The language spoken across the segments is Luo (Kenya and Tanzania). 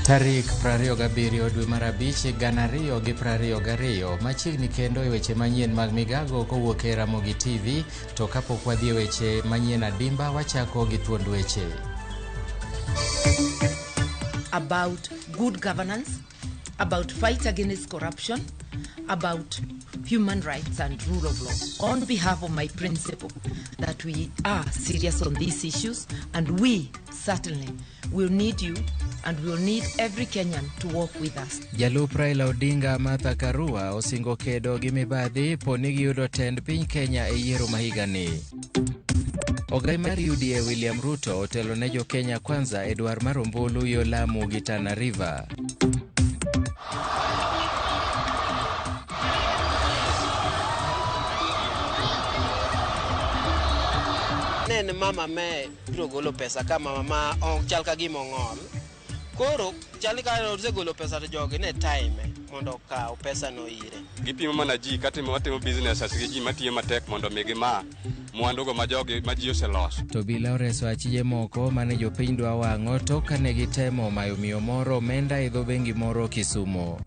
Tarik 27 dwe mar abich 2022 machiegni kendo e weche manyien mag migago kowuok e Ramogi TV. To kapok wadhi e weche manyien adimba, wachako gi thuond weche. About good governance, about fight against corruption, about human rights and rule of law. On behalf of my principal, that we are serious on these issues, and we certainly will need you and will need every Kenyan to work with us. Jalup Raila Odinga Martha Karua osingo kedo gi mibadhi po ni giyudo tend piny Kenya e yiero ma higani. Ogai mar UDA William Ruto otelo ne jo Kenya Kwanza e dwar mar ombulu yo Lamu gi Tana River. Ne en mama me biro golo pesa ka mama ma ok chal ka gima ong'ol. Koro chal ka osegolo pesa to jogi ne time mondo okaw pesa no ire. Gipimo mana ji katimo watimo businesses gi ji matiyo matek mondo mi gima mwandugo ma jogi ma ji oseloso. To bila oreso achije moko mane jopiny dwa wang'o tok kane gitemo mayo miyo moro omenda e dho bengi moro Kisumo.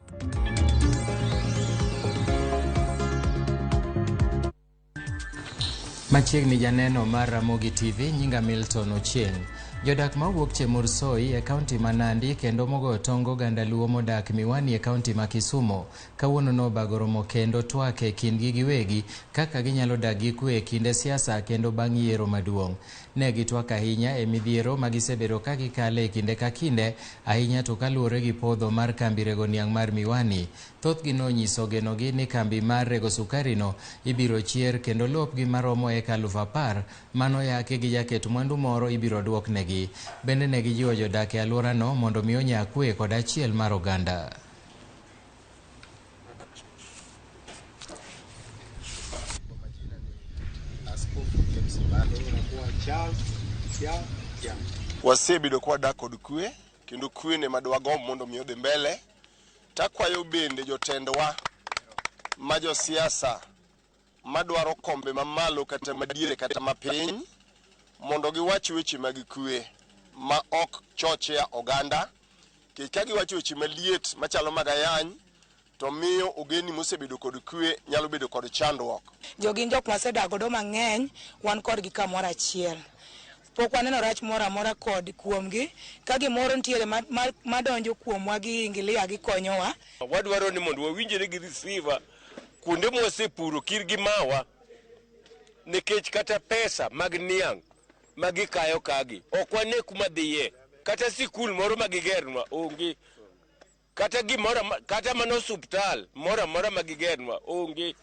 Machiegni janeno mar Ramogi TV, nyinga Milton Ochieng'. Jodak mawuok Chemursoi e kaunti ma Nandi kendo mogoyo tong oganda Luo modak Miwani e kaunti ma Kisumo kawuono nobago romo kendo twak e kindgi giwegi kaka ginyalo dak gi kwe e kinde siasa kendo bang' yiero maduong'. Ne gitwak ahinya e midhiero ma gisebedo ka gikale e kinde ka kinde, ahinya to kaluwore gi podho mar kambi rego niang' mar Miwani. Thothgi nonyiso genogi ni kambi mar rego sukari no ibiro chier kendo lopgi maromo eka 10,000 manoyaki gi jaket mwandu moro ibiro duoknegi. Bende ne gijiwo jodak e alworano mondo mi onya kwe kod achiel mar oganda. Wasebedo ka wadak kod kwe kendo kwe ne madwagomb mondo mi odhi mbele. Takwayo bende jotendwa ma josiasa madwaro kombe mamalo kata madiere kata mapiny mondo giwach weche mag kwe ma ok chochea oganda, nikech ka giwacho weche maliet machalo mag ayany to miyo ogendni mosebedo kod kwe nyalo bedo kod chandruok. Jogi gin jok mawasedak godo mang'eny, wan kodgi kamoro achiel. Pok waneno rach moro amora kod kuomgi. Ka gimoro nitiere madonjo kuomwa giingilia gikonyowa. Wadwaro ni mondo wawinjre gi receiver kuonde mwasepuro kir gi mawa, nikech kata pesa mag niang' ma gikayo kagi ok wane kuma dhiye, kata sikul moro ma gigernwa onge, kata gimoro, kata mana osuptal moro amora ma gigernwa onge.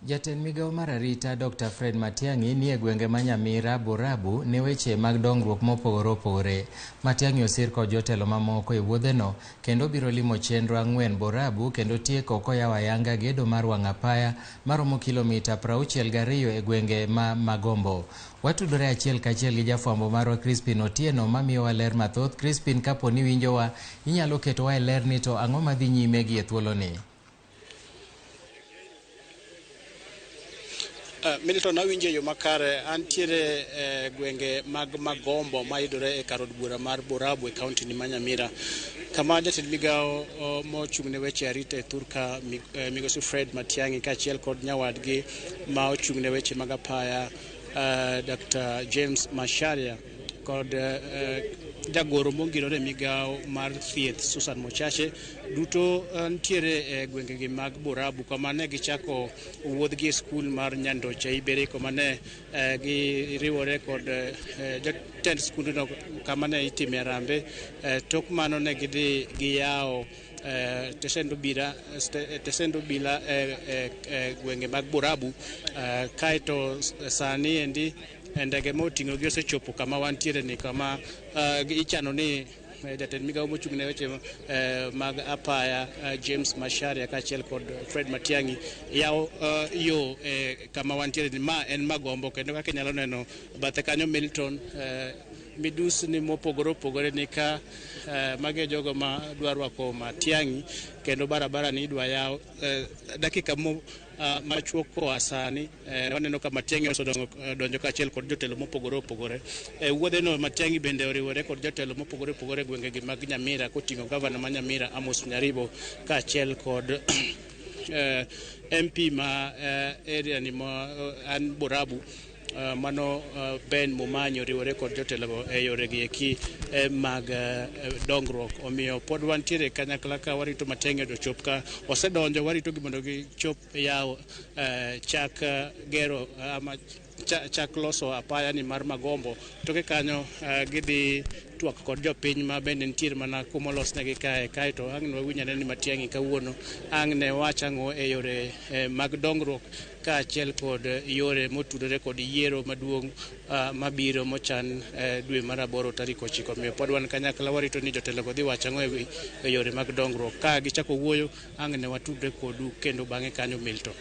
Jatend migawo mar arita Dr. Fred Matiang'i nie gwenge ma Nyamira, Borabu ne weche mag dongruok mopogore opogore. Matiang'i osir kod jotelo mamoko e wuodheno kendo biro limo chenro 4 Borabu kendo tieko koyawo ayanga gedo mar wang' apaya maromo kilomita 62 e gwenge ma Magombo. Watudore achiel kachiel gi jafwambo marwa Crispin Otieno mamiyowa ler mathoth. Crispin, kapo ni winjowa, inyalo ketowa e ler ni to ang'o madhi nyime gi e thuoloni? Milton, awinjo e yo makare. Antiere e gwenge mag Magombo mayudore e kar od bura mar Borabu e kaunti ni ma Nyamira, kama jatend migawo mochung' ne weche arita e thurka migosi Fred Matiang'i kaachiel kod nyawadgi ma ochung' ne weche mag apaya Dr. James Macharia kod jagoro mongirore e migawo mar thieth Susan Mochache duto nitiere e gwengegi mag Borabu, kama ne gichako wuodhgi e skul mar Nyandoche Ibere, kama ne giriwore kod jatend skundno kama ne itime harambe. Tok mano ne gidhi giyawo tesend obila e gwenge mag Borabu. Kaeto sani endi ndege moting'o gi osechopo kama wantiere ni, kama ichano ni jatend migawo mochung' ne weche mag apaya James Macharia kaachiel kod Fred Matiang'i yawo yo kama wantiere ni. Ma en Magombo, kendo kaka inyalo neno bathe kanyo, Milton, Midusni mopogore opogore ni ka magi e jogo ma dwa rwako Matiang'i kendo barabara ni idwa yaw dakika mo machuok koa sani. Waneno ka Matiang'i osedonjo kaachiel kod jotelo mopogore opogore e wuodheno. Matiang'i bende oriwore kod jotelo mopogore opogore e gwengegi mag Nyamira, koting'o gavana ma Nyamira Amos Nyaribo kaachiel kod MP ma area ni ma an Borabu, mano Ben Momanyi, oriwore kod jotelogo e yoregi eki mag dongruok. Omiyo pod wantiere kanyakla ka warito Matiang'i ochop ka osedonjo, warito gi mondo gichop yawo chak gero ama chak loso apaya ni mar Magombo. Toke kanyo gidhi twak kod jopiny ma bende nitiere mana kumolosnegi kae. Kaeto ang' ne wawinj ane ni Matiang'i kawuono ang' ne wach ang'o e yore mag dongruok kaachiel kod yore motudore kod yiero maduong' mabiro mochan dwe mar 8 tarik 9. Omiyo pod wan kanyakla, warito ni jotelogo dhi wacho ang'o e yore mag dongruok. Ka gichako wuoyo, ang' ne watudre kodu kendo bang'e kanyo, Milton.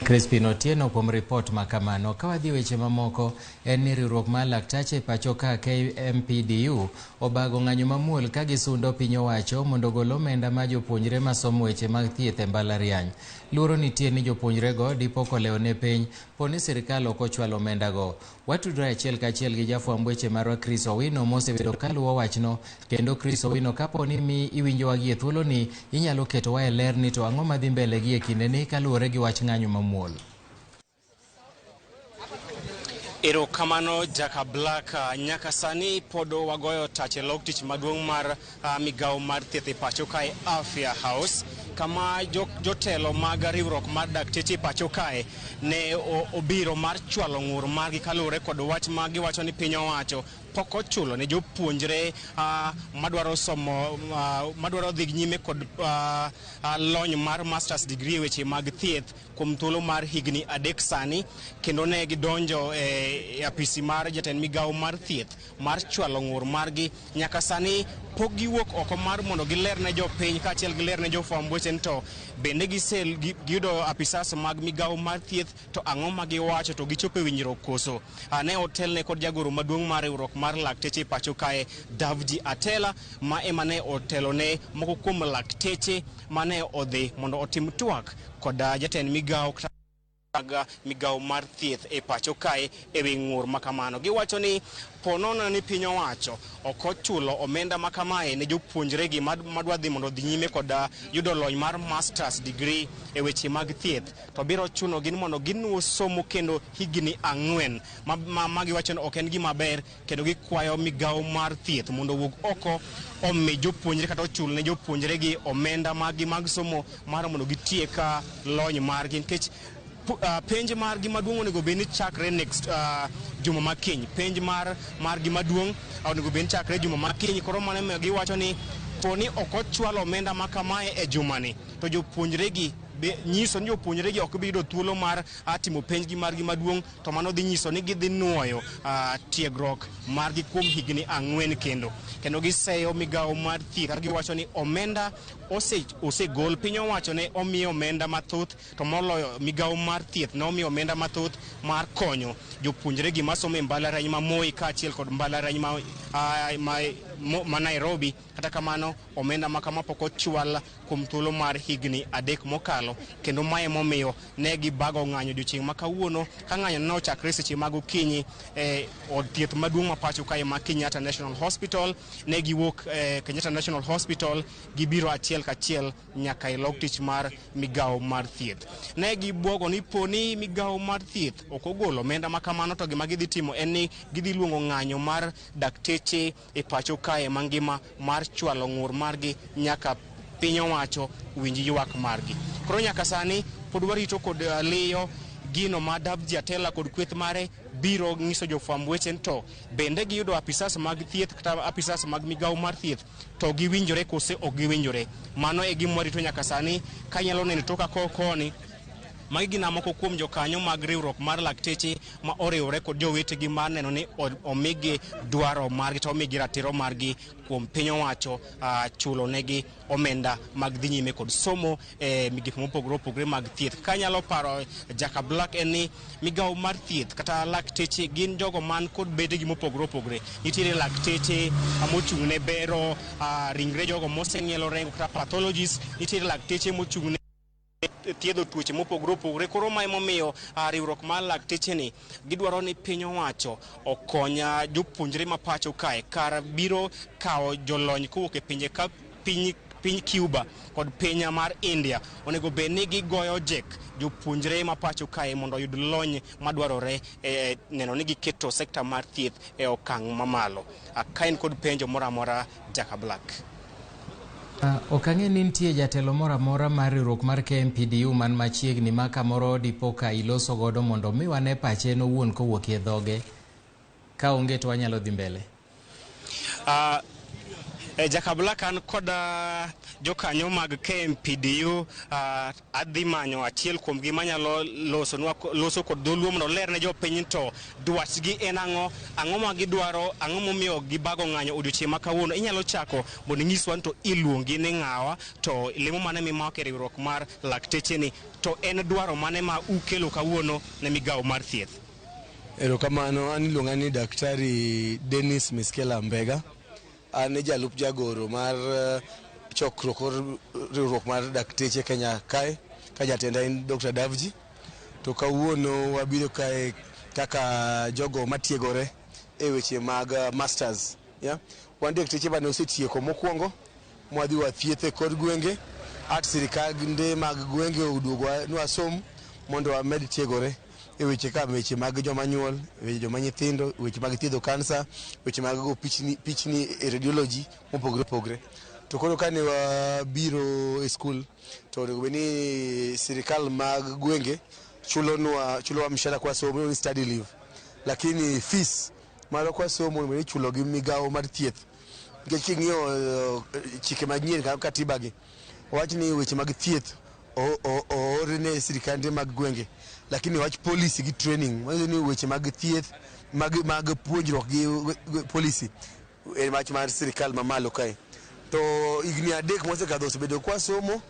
Crispin Otieno kuom ripot ma kamano. Ka wadhi weche mamoko, en ni riwruok mar laktache e pacho ka KMPDU obago ng'anyo mamuol ka gisundo piny owacho mondo ogol omenda ma jopuonjre masomo weche mag thieth e mbalariany. Luoro nitie ni jopuonjrego dipo kolewo ne piny po ni sirikal ok ochwalo omendago. Watudore achiel kachiel gi jafwamb weche marwa Chris Owino mosebedo kaluwo wachno kendo. Chris Owino, kapo ni mi iwinjowa gi e thuoloni, inyalo ketowa e ler ni to ang'o madhi mbele gi e kindeni kaluwore gi wach ng'anyo mamuol? Erokamano, Jaka Black. Nyaka sani pod wagoyo tach e log tich maduong' mar migawo mar thieth e pacho kae, Afya House, kama jotelo mag riwruok mar dakteche e pacho kae ne obiro mar chwalo ng'ur margi kaluwore kod wach ma giwacho ni piny owacho pok ochulo ne jopuonjre madwaro somo, madwaro dhi nyime kod lony mar masters degree e weche mag thieth kuom thuolo mar higni 3 sani. Kendo ne gidonjo e apisi mar jatend migawo mar thieth mar chwalo ng'ur margi. Nyaka sani pok giwuok oko mar mondo giler ne jopiny kaachiel giler ne jofwamb weche ni to bende giyudo apisas mag migawo mar thieth, to ang'o ma giwacho, to gichopo e winjruok koso. Ne otelne kod jagoro maduong' mar riwruok mar lakteche e pacho kae, Davji Atela, ma ema ne otelone moko kuom lakteche mane odhi mondo otim twak kod jatend migawo mag migawo mar thieth e pacho kae e wi ng'ur ma kamano. Giwacho ni ponono ni piny owacho ok ochulo omenda ma kamae ne jopuonjregi madwa dhi mondo odhi nyime kod yudo lony mar masters degree e weche mag thieth, to biro chuno gi ni mondo ginuo somo kendo higni 4 ma giwacho ni ok en gima ber. Kendo gikwayo migawo mar thieth mondo owuog oko omi jopuonjre kata ochul ne jopuonjregi omenda maggi mag somo mar mondo gitiek lony margi, nikech penj margi maduong' onego bed ni chakre next juma makiny. Penj mar margi maduong' onego bed ni chakre juma makiny. Koro mano emomiyo giwacho ni poni ok ochwal omenda ma kamae e jumani, to jopuonjregi nyiso ni jopuonjregi ok bi yudo thuolo mar timo penjgi margi maduong', to mano dhi nyiso ni gidhi nuoyo tiegruok margi kuom higni 4 kendo. Kendo giseyo migawo mar thieth ka giwacho ni omenda osegol, piny owacho ne omiyo omenda mathoth, to moloyo migawo mar thieth ne omiyo omenda mathoth mar konyo jopuonjregi masomo e mbalariany ma Moi kaachiel kod mbalariany ma Nairobi. Kata kamano, omenda ma kama pok ochwal kuom thuolo mar higni 3 mokalo, kendo mae momiyo ne gibago ng'anyo odiochieng' ma kawuono, ka ng'anyo ne ochakre seche mag okinyi e od thieth maduong' ma pacho kae ma Kenyatta National Hospital. Ne giwuok e Kenyatta National Hospital, gibiro achiel kachiel nyaka e log tich mar migawo mar thieth. Ne gibuogo ni poni migawo mar thieth ok ogolo omenda ma kamano, to gima gidhi timo en ni gidhi luongo ng'anyo mar dakteche e pacho kae mangima mar chwalo ng'ur margi nyaka piny owacho winj ywak margi. Koro nyaka sani pod warito kod liyo gino ma Davji Atela kod kweth mare biro nyiso jofwamb weche ni to bende giyudo apisas mag thieth kata apisas mag migawo mar thieth, to giwinjore kose ok giwinjore. Mano e gima warito nyaka sani. Ka inyalo neno toka koni. Magi gin moko kuom jokanyo mag riwruok mar lakteche ma oriwore kod jowetegi mar neno ni omigi dwaro margi to omigi ratiro margi kuom piny owacho chulo negi omenda mag dhi nyime kod somo e migepe mopogore opogore mag thieth. Kanyalo paro Jaka Black en ni migawo mar thieth kata lakteche gin jogo man kod bedegi mopogore opogore. Nitiere lakteche mochung' ne bero ringre jogo moseng'ielo rengo kata pathologist, nitiere lakteche mochung' ne thiedho tuoche mopogore opogore. Koro ma emomiyo riwruok mar lakteche ni gidwaro ni piny owacho okony jopuonjre ma pacho kae kar biro kawo jolony kowuok e pinje ka piny Cuba kod piny mar India. Onego bed ni gigoyo jek jopuonjre ma pacho kae mondo oyud lony madwarore e neno ni giketo sekta mar thieth e okang' mamalo. Ka in kod penjo moro amora, Jaka Black. Ok ang'e ni nitie jatelo moro amora mar riwruok mar KMPDU man machiegni ma kamoro dipo ka iloso godo mondo mi wane pache en owuon kowuok e dhoge. Ka onge to wanyalo dhi mbele. Jaka Black, an kod jokanyo mag KMPDU. Adhi manyo achiel kuomgi manyalo loso kod dholuo mondo oler ne jopiny to dwachgi en ang'o, ang'o ma gidwaro, ang'o momiyo gibago ng'anyo odiochieng' ma kawuono. Inyalo chako mondo inyiswa ni to iluongi ni ng'awa, to lemo mane mimako e riwruok mar lakteche ni, to en dwaro mane ma ukelo kawuono ne migawo mar thieth. Erokamano, an iluonga ni Daktari Dennis Miskela Mbega. An e jalup jagoro mar chokruok riwruok mar dakteche Kenya kae, ka jatenda en Dr. Davji. To kawuono wabiro kae kaka jogo matiegore e weche mag masters. Yeah? Wan dakteche mane osetieko mokwongo, mwadhi wathieth e kor gwenge, at sirikande mag gwenge oduogo nwasom mondo wamed tiegore e weche ka weche mag joma nyuol, weche joma nyithindo, weche mag thiedho kansa, weche mag go pichni e radiology mopogore opogore. To koro kane wabiro e skul, to onego bed ni sirikal mag gwenge chulowa mshahara kwa somo ni study leave, lakini fees marwa kwa somo onego bed ni ichulo gi migawo mar thieth. Nikech king'iyo chike manyien kaka katiba gi, wach ni weche mag thieth oor ne sirikande mag gwenge, lakini wach policy gi training manyiso ni weche mag thieth mag puonjruok gi policy en wach mar sirikal mamalo kae. To higni 3 mosekadho osebedo kwa somo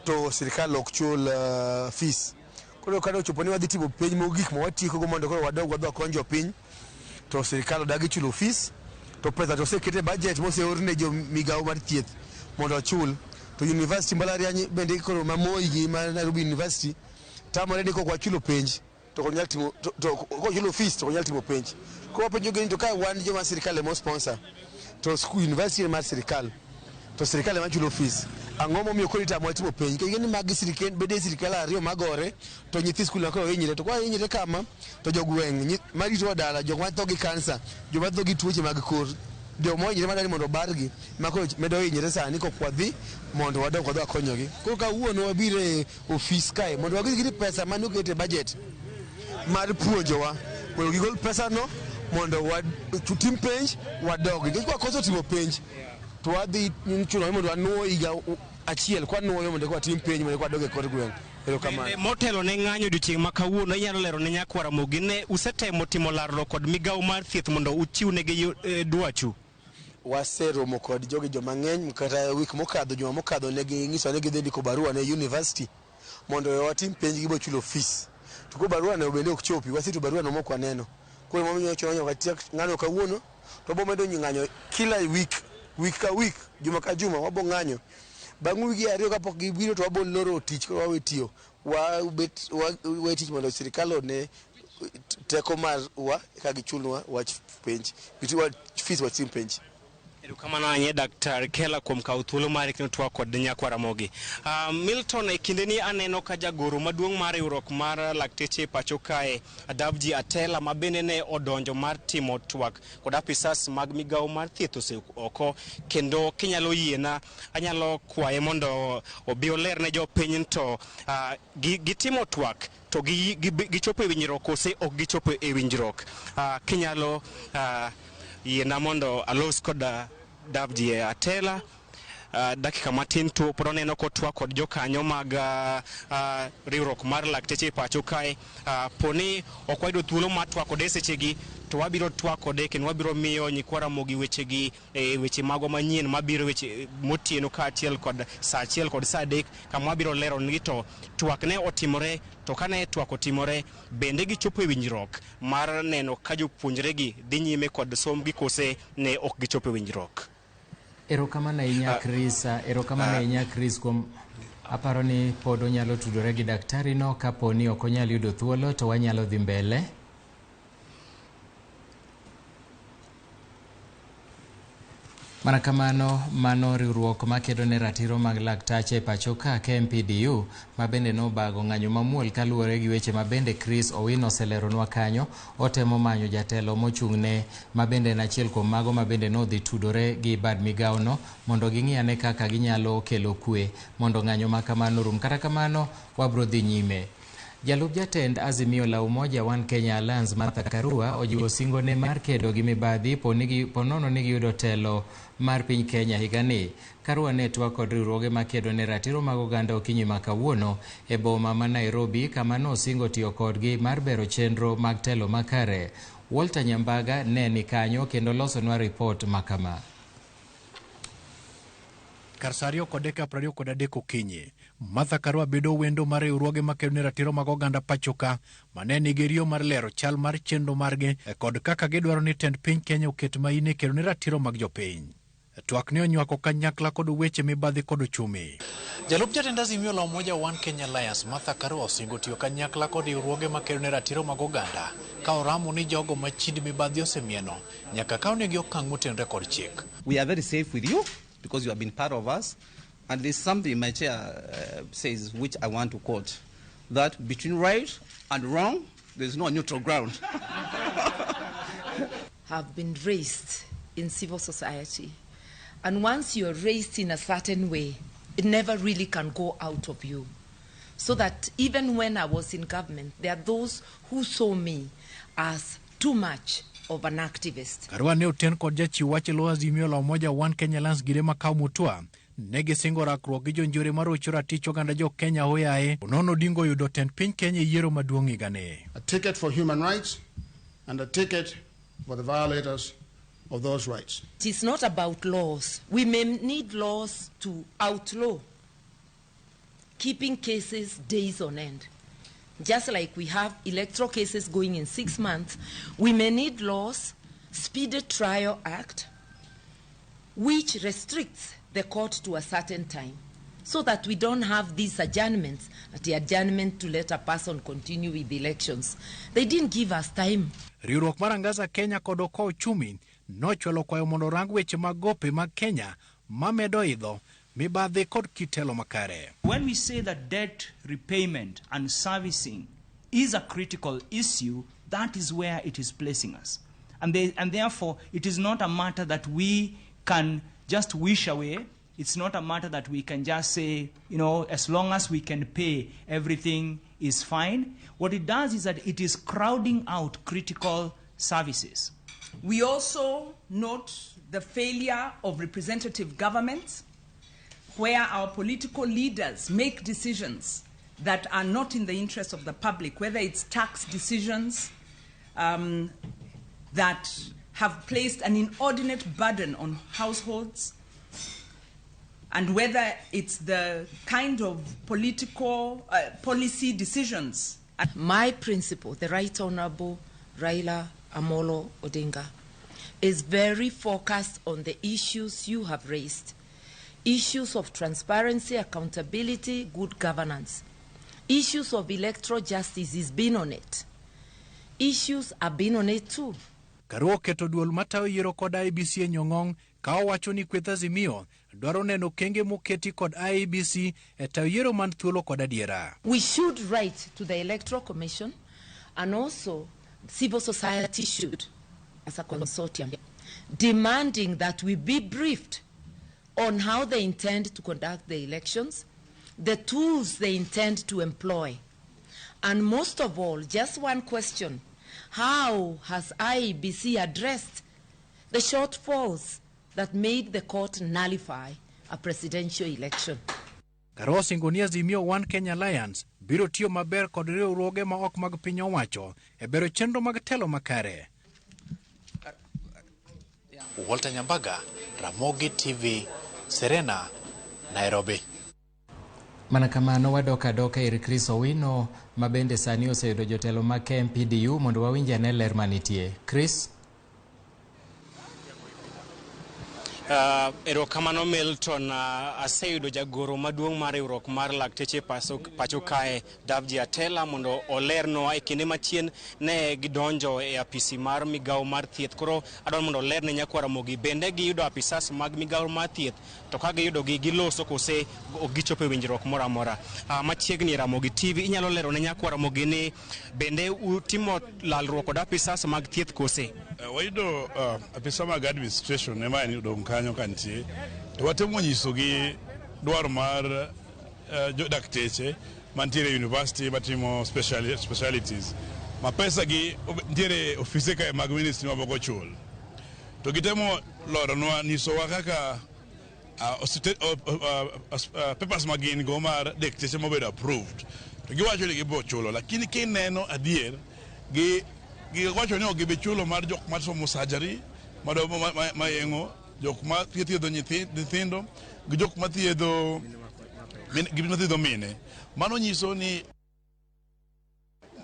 to sirikal ok chul fees. Koro kane ochopo ni wadhi timo penj mogik ma watieko go mondo koro wadog wadhi wakony jopiny, to sirikal odagi chulo fees, to pesa to oseket e budget moseor ne jo migawo mar thieth mondo ochul. To university mbalariany bende koro ma Moi gi ma Nairobi University tamore ni kok wachulo penj to ok nyal timo, to kok wachulo fees to ok nyal timo penj. Koro wapenjo gi ni to ka wan joma sirikal ema sponsor to school university mar sirikal to sirikal ema chulo fees, ang'o momiyo koro itamowa timo penj? Nikech ni magi sirikal bede sirikal ariyo magore to nyithi skul koro hinyre. To kwa hinyre kama to jogweng' marito dala, jok ma tho gi kansa, joma tho gi tuoche mag kor, joma ohinyre madwaro ni mondo obargi ma koro medo hinyre sani kok wadhi mondo wadog wadhi wakonyogi. Koro kawuono wabiro e ofis kae mondo wagis gi pesa mane oket e budget mar puonjowa mondo gigol pesano mondo watim penj wadog. Nikech kwakoso timo penj to wadhi chuno mondo wanuo higa achiel kwanuoyo mondo watim penj mondo wadog e kor gweng'. Erokamano. Motelo ne ng'anyo odiochieng' ma kawuono, inyalo lero ne nyakwar Ramogi ne usetemo timo larruok kod migawo mar thieth mondo uchiw negi dwachu? Waseromo kod jogi joma ng'eny, kata wik mokadho, juma mokadho ne ginyiso ni gidhi ndiko barua ne university mondo watim penj gibo chulo fees. To ko barua no bende ok chopi, waserito barua no mok waneno. Koro emomiyo chuno nyaka watiek ng'anyo kawuono, to wabo medo ng'anyo kila wik, wik ka wik, juma ka juma wabo ng'anyo. Bang' wige 2 kapok gibiro to wabo loro tich, koro wawe tiyo. Wabet wawe tich mondo sirikal one teko marwa ka gichulnwa wach penj, fees watim penj. Erokamano ahinya Dr. Kela kuom kawo thuolo mari kendo twak kod nyakwar Ramogi. Milton, e kindeni aneno ka jagoro maduong' mar riwruok mar lakteche e pacho kae Davji Atela ma bende ne odonjo mar timo twak kod apisas mag migawo mar thieth osewuok oko, kendo kinyalo yiena anyalo kwaye mondo obi oler ne jopiny to gitimo twak to gichopo e winjruok kose ok gichopo e winjruok. Kinyalo yiena mondo alos kod Davji Atela. Dakika matin to pod oneno kotwak kod jokanyo mag riwruok mar lakteche e pacho kae. Poni ok wayudo thuolo mar twak kode sechegi, to wabiro twak kode kendo wabiro miyo nyikwa Ramogi wechegi e weche magwa manyien mabiro, weche motieno kaachiel kod saa 1 kod saa 3, kama wabiro lero nigi to twak ne otimore. To kane twak otimore, bende gichopo e winjruok mar neno ka jopuonjregi dhi nyime kod sombgi kose ne ok gichopo e winjruok? Erokamano ahinya, Chris. Erokamano ahinya, Chris, kuom aparo ni pod onyalo tudore gi daktari no. Kapo ni ok onyal yudo thuolo, to wanyalo dhi mbele. Mana kamano, mano riwruok makedo ne ratiro mag laktache e pacho ka, KMPDU, ma bende nobago ng'anyo mamuol kaluwore gi weche ma bende Chris Owino oseleronwa kanyo. Otemo manyo jatelo mochung'ne ma bende en achiel kuom mago ma bende nodhi tudore gi bad migawono mondo ging'i ane kaka ginyalo kelo kwe mondo ng'anyo ma kamano rum. Kata kamano, wabro dhi nyime. Jalup jatend Azimio la Umoja One Kenya Alliance, Martha Karua, ojiwo singone mar kedo gi mibadhi ponono ni giyudo telo mar piny Kenya higani. Karua ne twak kod riwruoge makedo ne ratiro mag oganda okinyi ma kawuono e boma ma Nairobi, kama nosingo tiyo kodgi mar bero chenro mag telo makare. Walter Nyambaga ne ni kanyo kendo losonwa ripot makama. Kar sa 2:23 okinyi, Martha Karua bedo wendo mar riwruoge makedo ne ratiro mag oganda pacho ka, mane nigi riyo mar lero chal mar chenro margi kod kaka gidwaro ni tend piny Kenya oket maine kedo ne ratiro mag jopiny. Twak ne onywako kanyakla kod weche mibadhi kod ochumi. Jalup jatend Azimio la Umoja One Kenya Alliance, Martha Karua, osingo tiyo kanyakla kod riwruoge makedo ne ratiro mag oganda, ka oramo ni jogo ma chind mibadhi osemieno nyaka kawnegi okang' motenore kod chik. We are very safe with you because you have been part of us. And there's something my chair says, which I want to quote, that between right and wrong, there's no neutral ground. Have been raised in civil society. And once you're raised in a certain way, it never really can go out of you. So that even when I was in government, there are those who saw me as too much of an activist. Karua ne oten kod jachiw wach e lo Azimio la Umoja One Kenya Alliance, Gire Makau Mutua, ne gisingo rakruok gi jonjore marocho ratich oganda jo Kenya oyaye onono Odinga oyudo tend piny Kenya e yiero maduong' higani. A ticket for human rights and a ticket for the violators of those rights. It is not about laws. We may need laws to outlaw keeping cases days on end. Just like we have electoral cases going in 6 months, we may need laws, Speedy Trial Act, which restricts the court to a certain time, so that we don't have these adjournments, the adjournment to let a person continue with the elections. They didn't give us time. Riwruok mar Angaza Kenya kod Okoa Uchumi nochwalo kwayo mondo orang weche mag gope mag Kenya mamedo idho mibadhi kod kitelo makare. When we say that debt repayment and servicing is a critical issue, that is where it is placing us. And therefore, it is not a matter that we can just wish away. It's not a matter that we can just say, as long as we can pay, everything is fine. What it does is that it is crowding out critical services. We also note the failure of representative governments, where our political leaders make decisions that are not in the interest of the public, whether it's tax decisions that have placed an inordinate burden on households, and whether it's the kind of political policy decisions. My principal, the Right Honorable Raila Amolo Odinga, is very focused on the issues you have raised. Issues of transparency, accountability, good governance. Issues of electoral justice is been on it. Issues have been on it too. Karua oketo duol matayo yiero kod IEBC e nyong'ong' ka owacho ni kweth Azimio dwaro neno okenge moketi kod IEBC e tayo yiero man thuolo kod adiera. We should write to the Electoral Commission, and also civil society should, as a consortium, demanding that we be briefed on how they intend to conduct the elections, the tools they intend to employ, and most of all, just one question: how has IEBC addressed the shortfalls that made the court nullify a presidential election. Karua osingo ni Azimio One Kenya Alliance biro tiyo maber kod riwruoge ma ok mag piny owacho e bero chenro mag telo makare. Walter Nyambaga, Ramogi TV, Serena, Nairobi. Mana kamano wadok adoka ir Chris Owino ma bende sani oseyudo jotelo mag KMPDU mondo wawinj ane ler manitie. Chris? Erokamano Milton. Aseyudo jagoro maduong' mar riwruok mar lakteche pacho kae Davji Atela mondo olernwa e kinde machien ne gidonjo e apisi mar migawo mar thieth. Koro adwaro mondo olerne nyakwar Ramogi bende giyudo apisas mag migawo mar thieth to ka giyudogi giloso kose ok gichopo e winjruok moro amora. Machiegni Ramogi TV inyalo lero ne nyakwar Ramogi ni bende utimo lalruok kod apisas mag thieth kose? Wayudo apisa mag administration ema en odong' kanyo ka nitie to watemo nyisogi dwaro mar dakteche mantiere e university matimo specialities ma pesa gi nitiere ofise kae mag ministry ma pok ochul to gitemo loronwa nyisowa kaka papers ma gin go mar dakteche mobedo approved to giwacho ni gibo chulo lakini kineno adier gi giwacho ni ok gibi chulo mar jok masomo surgery mayeng'o jok ma thiedho nyithindo gi jok ma thiedho mine. Mano nyiso ni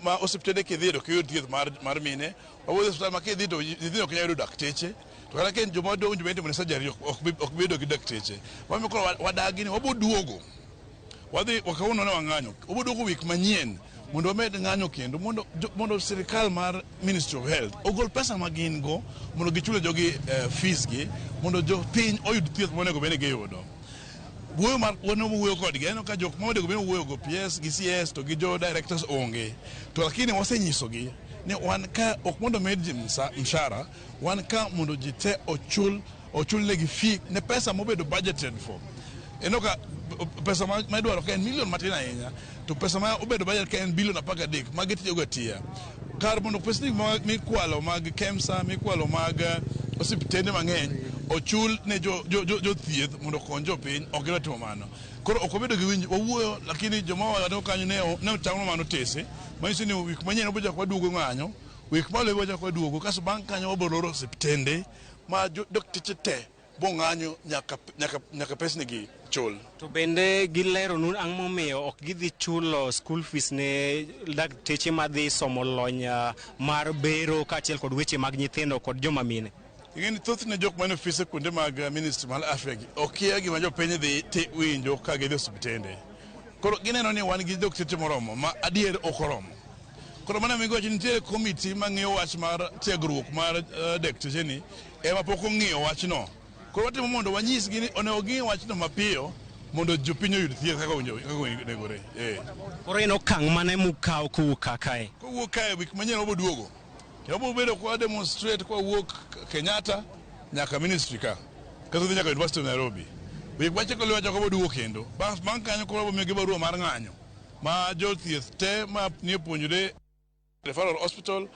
ma osiptende kidhi to ok iyud thieth mar mine, wawuotho e osiptal ma kidhi to nyithindo ok nyal yudo dakteche, to kata ka en joma dongo joma itimo ne surgery ok bi bedo gi dakteche. Mamiyo koro wadagi ni wabo duogo. Wadhi kawuono ne wang'anyo, wabo duogo wik manyien mondo wamed ng'anyo kendo mondo sirikal mar Ministry of Health ogol pesa ma gin go mondo gichule jogi fees gi mondo jopiny oyud thieth monego bed ni giyudo. Wuoyo mar wan wuoyo kodgi aneno ka jok ma onego bed ni wuoyo go PS gi CS to gi jo directors onge. To lakini wasenyisogi ni wan ka ok mondo med ji mshahara, wan ka mondo ji te ochul negi fee ne pesa mobedo budgeted for. Ineno ka pesa ma idwaro ka en milion matin ahinya to pesa ma obedo budget ka en bilion 13 ma gitiyogo atiya. Kar mondo pesni mikwalo mag KEMSA, mikwalo mag osiptende mang'eny ochul ne jothieth mondo okony jopiny, ok gidwa timo mano. Koro ok wabedo gi winj, wawuoyo lakini joma wawacho kanyo ne otang'o mano tese, manyiso ni wik manyien wabiro chako waduogo ng'anyo, wik maluwe wachako waduogo, kasto bang' kanyo wabiro loro osiptende ma dakteche te bong'anyo nyaka pesni gi chul. To bende gileronu ang'o momiyo ok gidhi chulo school fees ne dakteche madhi somo lony mar bero kaachiel kod weche mag nyithindo kod joma mine? Ing'e ni thothne jok mane ofise kuonde mag ministry mar afya gi okia gima jopiny dhi winjo ka gidhi osiptende. Koro gineno ni wan gi dakteche moromo ma adier ok oromo. Koro mano ema giwacho ni nitiere komiti mang'iyo wach mar tiegruok mar dakteche ni ema pok ong'iyo wachno. Koro watimo mondo wanyisgi ni onego ging'i wachno mapiyo mondo jopiny oyud thieth kaka onegore. Koro en okang' mane mukawo kowuok kae? Kowuok kae wik manyien wabiro duogo. Kendo wabiro bedo kwa demonstrate kwa wuok Kenyatta nyaka ministry ka. Kasto dhi nyaka University of Nairobi. Wik machielo luwo wachako wabiro duogo kendo. Bang' kanyo koro wabiro miyogi barua mar ng'anyo ma jothieth te ma nie puonjore Referral Hospital,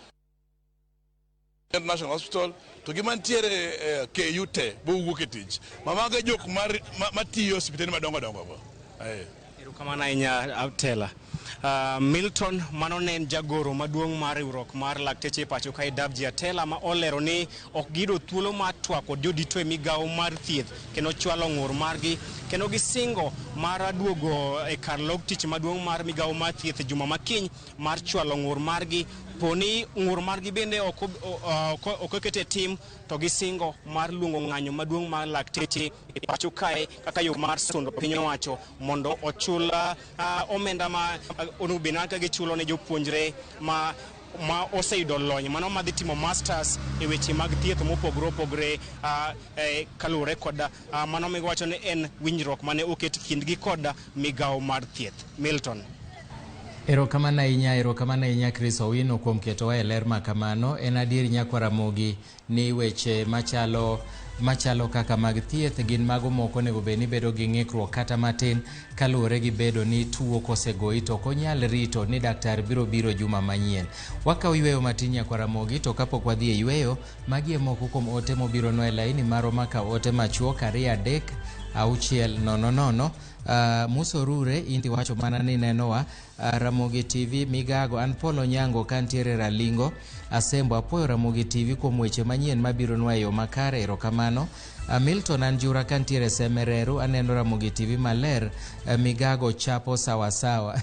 National Hospital to gi mantiere KU te bowuok e tich. Ma mago e jok matiyo osiptende madongo dongo go. Erokamano ahinya Atela. Milton mano ne en jagoro maduong' mar riwruok mar lakteche e pacho kae Davji Atela ma olero ni ok giyudo thuolo mar twak kod jodito e migawo mar thieth kendo chwalo ng'ur margi kendo gisingo mar duogo e kar log tich maduong' mar migawo mar thieth juma makiny mar chwalo ng'ur margi. Poni ng'ur margi bende ok okete tim to gisingo mar luongo ng'anyo maduong' mar lakteche e pacho kae kaka yo mar sundo piny owacho mondo ochul omenda ma onego bed ka gichulo ne jopuonjre ma oseyudo lony mano madhi timo masters e weche mag thieth mopogore opogore kaluwore kod mano miwacho ni en winjruok mane oket kindgi kod migawo mar thieth. Milton. Erokamano ahinya Chris Owino kuom ketowa e ler ma kamano. En adier nyakwar Ramogi ni weche machalo kaka mag thieth gin mago moko onego bed ni bedo gi ng'ikruok kata matin kaluwore gi bedo ni tuo kosegoyi to ok onyal rito ni daktar biro biro juma manyien. Wakawo yweyo matin nyakwar Ramogi, to kapok wadhi e yweyo, magi e moko kuom ote mobironwa e laini marwa maka ote machuok 2 3 6 0 0. Muso Rure inti wacho mana ni nenowa Ramogi TV Migago. An Paul Onyango kantiere Ralingo Asembo apuoyo Ramogi TV kuom weche manyien mabironwa e yo makare, erokamano. Milton Anjura kantiere Semereru aneno Ramogi TV maler, Migago chapo sawasawa.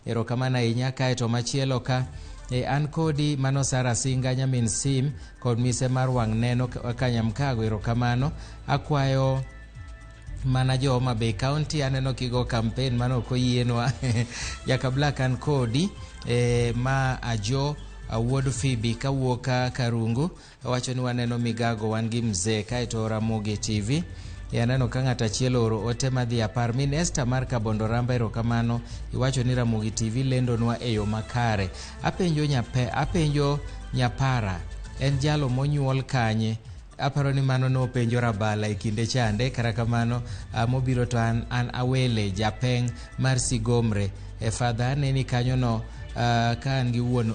Erokamano ahinya. Kaeto machielo ka an kodi mano Sara Singa nyamin Sim kod mise mar wang' neno Kanyamkago, erokamano. Akwayo mana jo Homa Bay County, aneno kigo campaign mano ok oyienwa. Jaka Black an kodi ma Ajo wuod Phoebe kawuok Karungu wacho ni waneno Migago wan gi mzee. Kaeto Ramogi TV aneno ka ng'at achiel ooro ote madhi apar. Min Esther mar Kabondo Ramba, erokamano. Iwacho ni Ramogi TV lendonwa e yo makare. Apenjo nyapara en jalo monyuol kanye? Aparo ni mano nopenjo Rabala e kinde chande. Kata kamano mobiro to an Awele japeng' mar Sigomre. Father aneni kanyono ka an gi wuon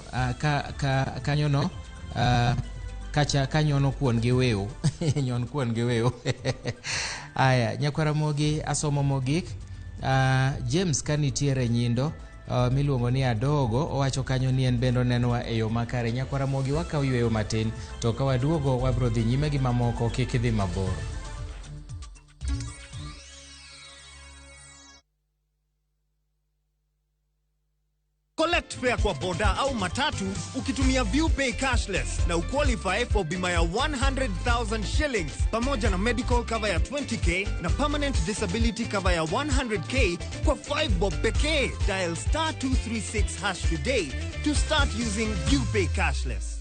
kanyono kacha kanyono kuon gi wiu. Nyon kuon gi wiu. Aya, nyakwar Ramogi asomo mogik. James kanitiere nyindo miluongo ni Adogo owacho kanyo ni en bende onenwa e yo makare. Nyakwar Ramogi wakaw yweyo matin to ka waduogo wabro dhi nyime gi mamoko, kik idhi mabor. Collect fare kwa boda au matatu ukitumia ViewPay cashless na uqualify for bima ya 100,000 shillings pamoja na medical cover ya 20k na permanent disability cover ya 100k kwa 5 bob pekee. Dial star 236 hash today to start using ViewPay cashless.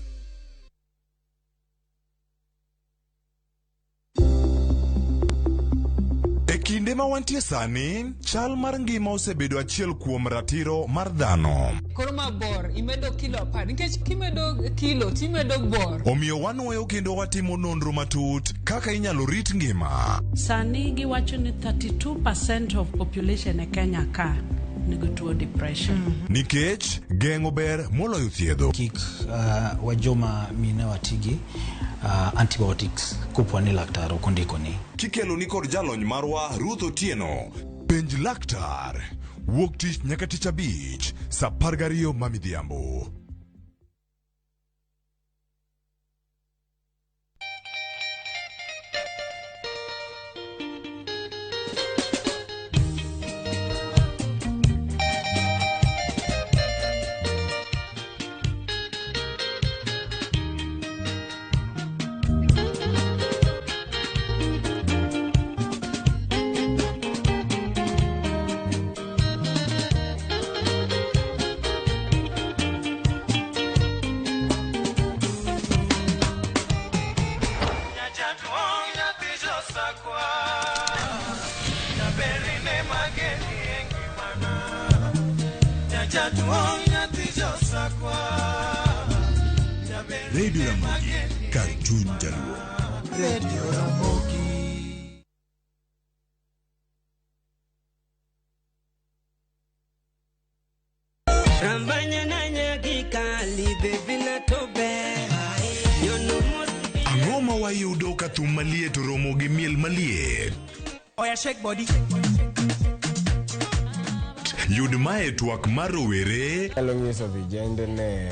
E kinde ma wantie sani, chal mar ngima osebedo achiel kuom ratiro mar dhano. Koro ma bor, imedo kilo 10, nikech kimedo kilo timedo bor. Omiyo wanwoyo kendo watimo nonro matut kaka inyalo rit ngima. Sani giwacho ni 32% of population e Kenya ka nigi tuo depression. Nikech geng'o ber moloyo thiedho. Kik wajoma mine watigi antibiotics kopo ni laktar ok ondikoni. Kikelo ni kod jalony marwa Ruth Otieno. Penj laktar. Wuok tich nyaka tich abich, saa 12 ma midhiambo. Radio Ramogi, kar chuny jaluo. Radio Ramogi. Ang'o ma wayudo ka thum maliet oromo gi miel maliet? Oya shake body. Yud mae twak mar rowere. Anyalo nyiso vijende ne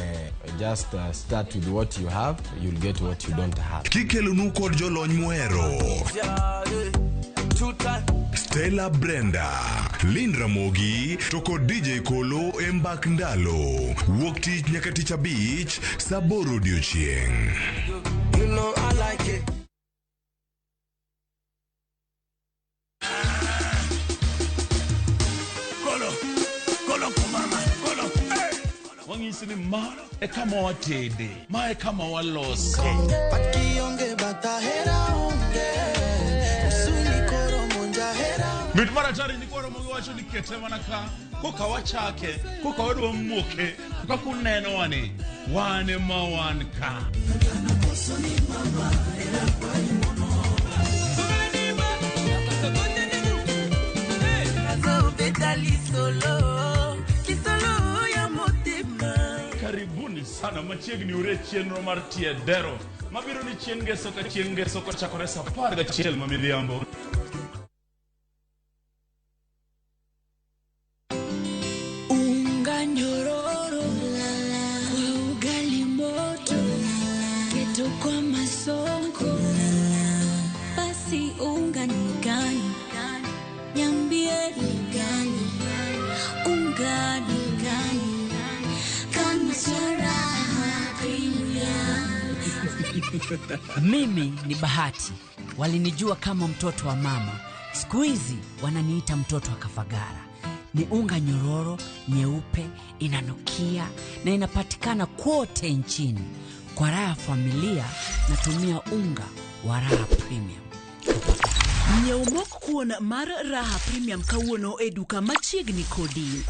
just start with what you have, you'll get what you don't have. Kikelonu kod jolony muhero. Stella Brenda, Lynn Ramogi to kod DJ Kolo e mbak ndalo. Wuok tich nyaka tich abich, saa 8 odiochieng'. You know I like it. Wang'isi ni ma e kama watede, ma e kama walose. Mit maratari ni koro mogiwacho ni kete mana ka, koka wachake, koka wadwa muoke, koka uneno wani, wan ema wan ka. Karibuni sana machiegni ure chenro mar tie dero mabiro ni chieng' ngeso ka chieng' ngeso kochakore saa 11 ma midhiambo. Mimi ni Bahati. Walinijua kama mtoto wa mama. Siku hizi wananiita mtoto wa Kafagara. Ni unga nyororo, nyeupe, inanukia na inapatikana kote nchini. Kwa raha familia natumia unga wa Raha Premium. Nyiew mok kuon mar Raha Premium kawuono e duka machiegni kodi.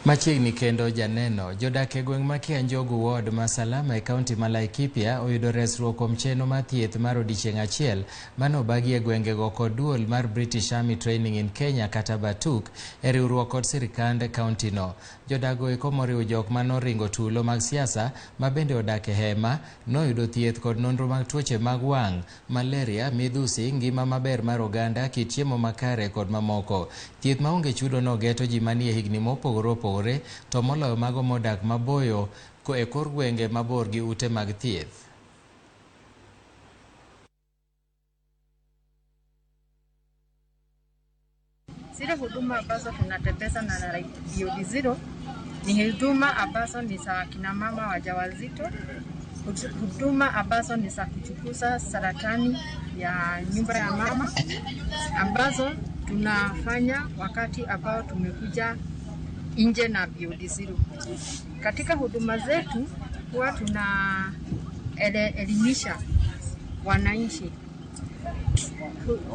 Machiegni kendo janeno, jodak e gweng' ma Kianjogu Ward ma Salama e kaunti ma Laikipia oyudo resruok kuom chenro mar thieth mar odiechieng' achiel manobagi e gwengego kod duol mar British Army Training in Kenya kata BATUK e riwruok kod sirikand kaunti no. Jodago eko moriwo jok manoringo tulo mag siasa ma bende odak e hema noyudo thieth kod nonro mag tuoche mag wang', malaria, midhusi, ngima maber mar oganda, kit chiemo makare kod mamoko. Thieth maonge chudo no geto ji manie higni mopogore opogore to moloyo mago modak maboyo e kor gwenge mabor gi ute mag thieth. Zile huduma ambazo tunatembeza na Beyond Zero ni huduma ambazo ni za kina mama wajawazito, huduma ambazo ni za kuchukuza saratani ya nyumba ya mama ambazo tunafanya wakati ambao tumekuja nje na Beyond Zero. Katika huduma zetu huwa tunaelimisha wananchi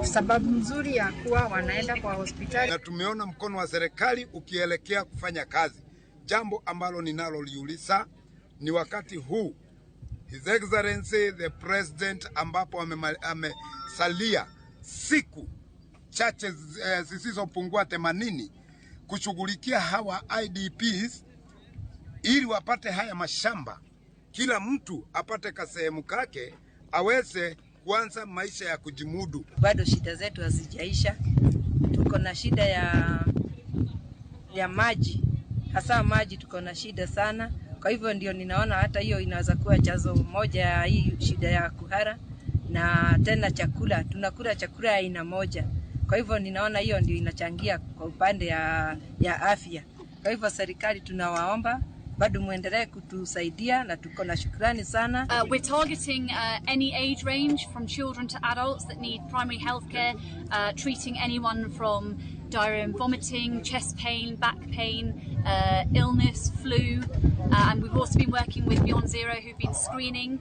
sababu nzuri ya kuwa wanaenda kwa hospitali. Na tumeona mkono wa serikali ukielekea kufanya kazi. Jambo ambalo ninaloliuliza ni wakati huu His Excellency the President ambapo amesalia siku chache zisizopungua 80 kushughulikia hawa IDPs ili wapate haya mashamba, kila mtu apate kasehemu kake aweze kuanza maisha ya kujimudu. Bado shida zetu hazijaisha. Tuko na shida ya maji, hasa maji tuko na shida sana. Kwa hivyo ndio ninaona hata hiyo inaweza kuwa chanzo moja ya hii shida ya kuhara. Na tena chakula, tunakula chakula aina moja. Kwa hivyo ninaona hiyo ndio inachangia kwa upande ya afya. Kwa hivyo serikali tunawaomba bado muendelee kutusaidia na tuko na shukrani sana. We're targeting any age range from children to adults that need primary health care, treating anyone from diarrhea and vomiting, chest pain, back pain, illness, flu, and we've also been working with Beyond Zero, who've been screening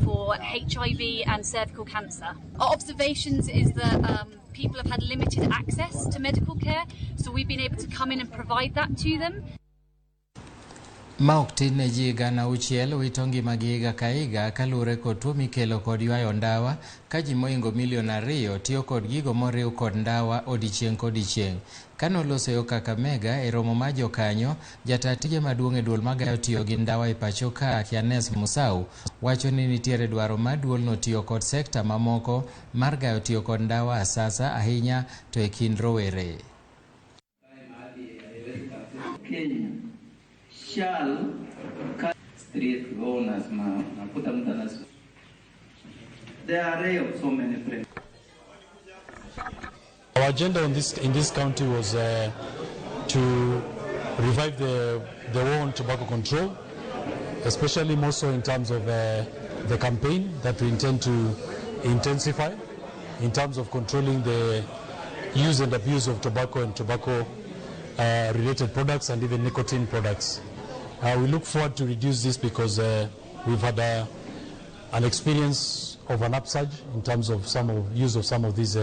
for HIV and cervical cancer. Our observations is that people have had limited access to medical care, so we've been able to come in and provide that to them. Ma ok tin ne ji 600 wito ngimagi higa ka higa kaluwore kod tuo mikelo kod ywayo ndawa ka ji mohingo milion 2 tiyo kod gigo moriw kod ndawa odiechieng' kodiechieng'. Kanoloso yo Kakamega e romo mar jokanyo, jataa tije maduong' e duol magayo tiyo gi ndawa e pacho ka Kianes Musau wacho ni nitiere dwaro mar duolno tiyo kod sekta mamoko mar gayo tiyo kod ndawa asasa ahinya to e kind rowere. Kenya shall street owners nakuta mtu anas. There are so many friends. Our agenda in this county was to revive the war on tobacco control, especially more so in terms of the campaign that we intend to intensify in terms of controlling the use and abuse of tobacco and tobacco related products and even nicotine products. We look forward to reduce this because we've had an experience of an upsurge in terms of use of some of these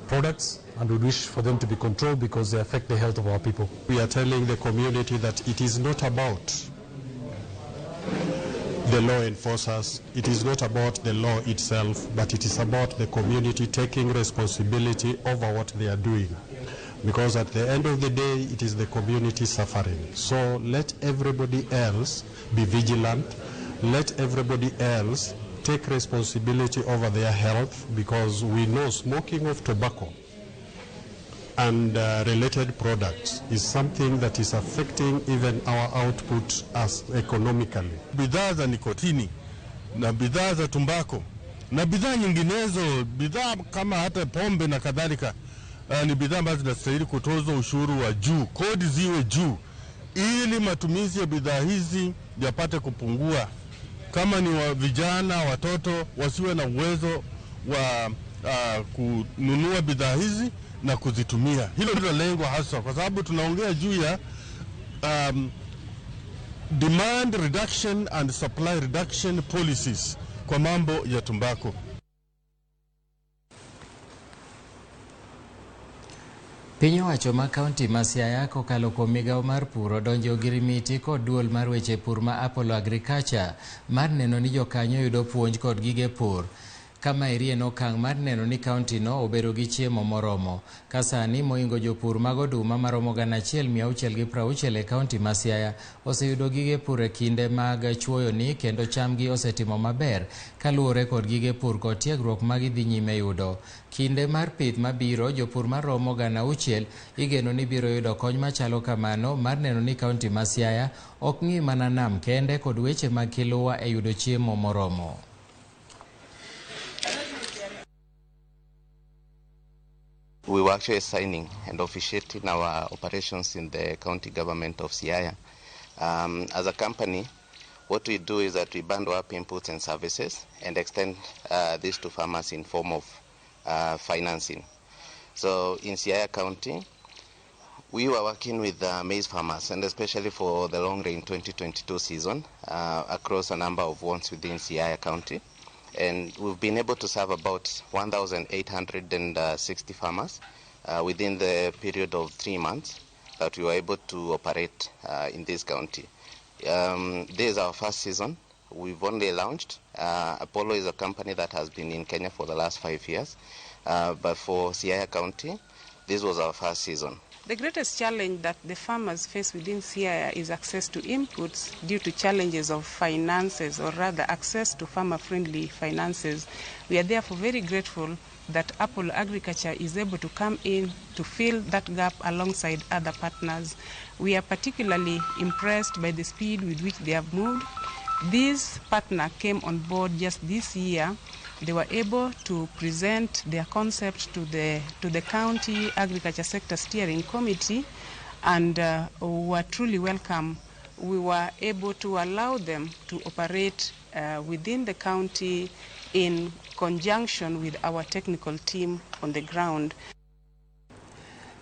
products, and we wish for them to be controlled because they affect the health of our people. We are telling the community that it is not about the law enforcers, it is not about the law itself, but it is about the community taking responsibility over what they are doing. Because at the end of the day, it is the community suffering. So let everybody else be vigilant, let everybody else take responsibility over their health, because we know smoking of tobacco and related products is something that is affecting even our output as economically. Bidhaa za nikotini na bidhaa za tumbako na bidhaa nyinginezo, bidhaa kama hata pombe na kadhalika, ni bidhaa ambazo zinastahili kutozwa ushuru wa juu, kodi ziwe juu, ili matumizi ya bidhaa hizi yapate kupungua. Kama ni wa vijana, watoto wasiwe na uwezo wa kununua bidhaa hizi na kuzitumia. Hilo ndilo lengo haswa, kwa sababu tunaongea juu ya demand reduction and supply reduction policies kwa mambo ya tumbako. Piny owacho ma kaunti ma Siaya kokalo kuom migawo mar pur odonjo e ogirimiti kod duol mar weche pur ma Apollo Agriculture mar neno ni jokanyo yudo puonj kod gige pur. Kama eri en okang' mar neno ni kaunti no obedo gi chiemo moromo. Ka sani moingo jopur mag oduma maromo 1660 e kaunti ma Siaya oseyudo gige pur e kinde mag chuoyoni kendo chamgi osetimo maber kaluwore kod gige pur kod tiegruok ma gidhi nyime yudo. Kinde mar pith mabiro, jopur maromo 6,000 igeno ni biro yudo kony machalo kamano mar neno ni kaunti ma Siaya ok ng'i mana nam kende kod weche mag kiluwa e yudo chiemo moromo. We were actually signing and officiating our operations in the county government of Siaya. As a company, what we do is that we bundle up inputs and services and extend this to farmers in form of financing. So in Siaya County, we were working with maize farmers, and especially for the long rain 2022 season across a number of wards within Siaya County. And we've been able to serve about 1,860 farmers within the period of 3 months that we were able to operate in this county. This is our first season. We've only launched. Apollo is a company that has been in Kenya for the last 5 years. But for Siaya County, this was our first season. The greatest challenge that the farmers face within Siaya is access to inputs due to challenges of finances, or rather access to farmer-friendly finances. We are therefore very grateful that Apollo Agriculture is able to come in to fill that gap alongside other partners. We are particularly impressed by the speed with which they have moved. This partner came on board just this year. They were able to present their concept to the County Agriculture Sector Steering Committee, and were truly welcome. We were able to allow them to operate within the county in conjunction with our technical team on the ground.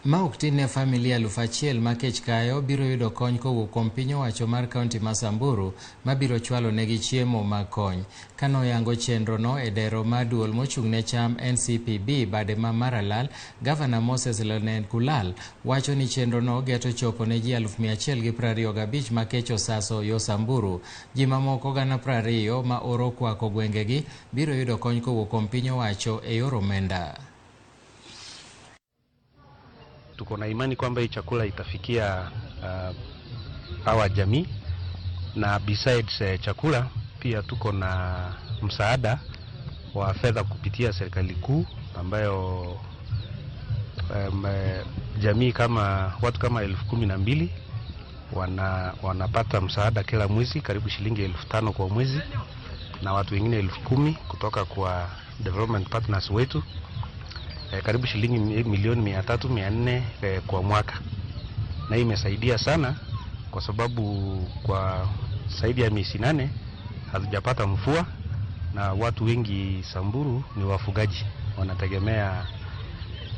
Ma ok tin ne familia 1,000 ma kech kayo biro yudo kony kowuok kuom piny owacho mar kaunti ma Samburu mabiro chwalo negi chiemo mag kony. Kanoyango chenrono e dero mar duol mochung' ne cham NCPB bade ma Maralal, Gavana Moses Lenolkulal wacho ni chenrono geto chopo ne ji 125,000 ma kech osaso yo Samburu. Ji mamoko 20,000 ma oro kwako gwengegi biro yudo kony kowuok kuom piny owacho e yor omenda. Tuko na imani kwamba hii chakula itafikia hawa jamii, na besides chakula pia tuko na msaada wa fedha kupitia serikali kuu ambayo jamii kama watu kama 12,000 wanapata msaada kila mwezi, karibu shilingi 5,000 kwa mwezi, na watu wengine 10,000 kutoka kwa development partners wetu. Karibu shilingi milioni 300-400 kwa mwaka. Na hii imesaidia sana kwa sababu kwa zaidi ya miezi 8 hatujapata mvua, na watu wengi Samburu ni wafugaji,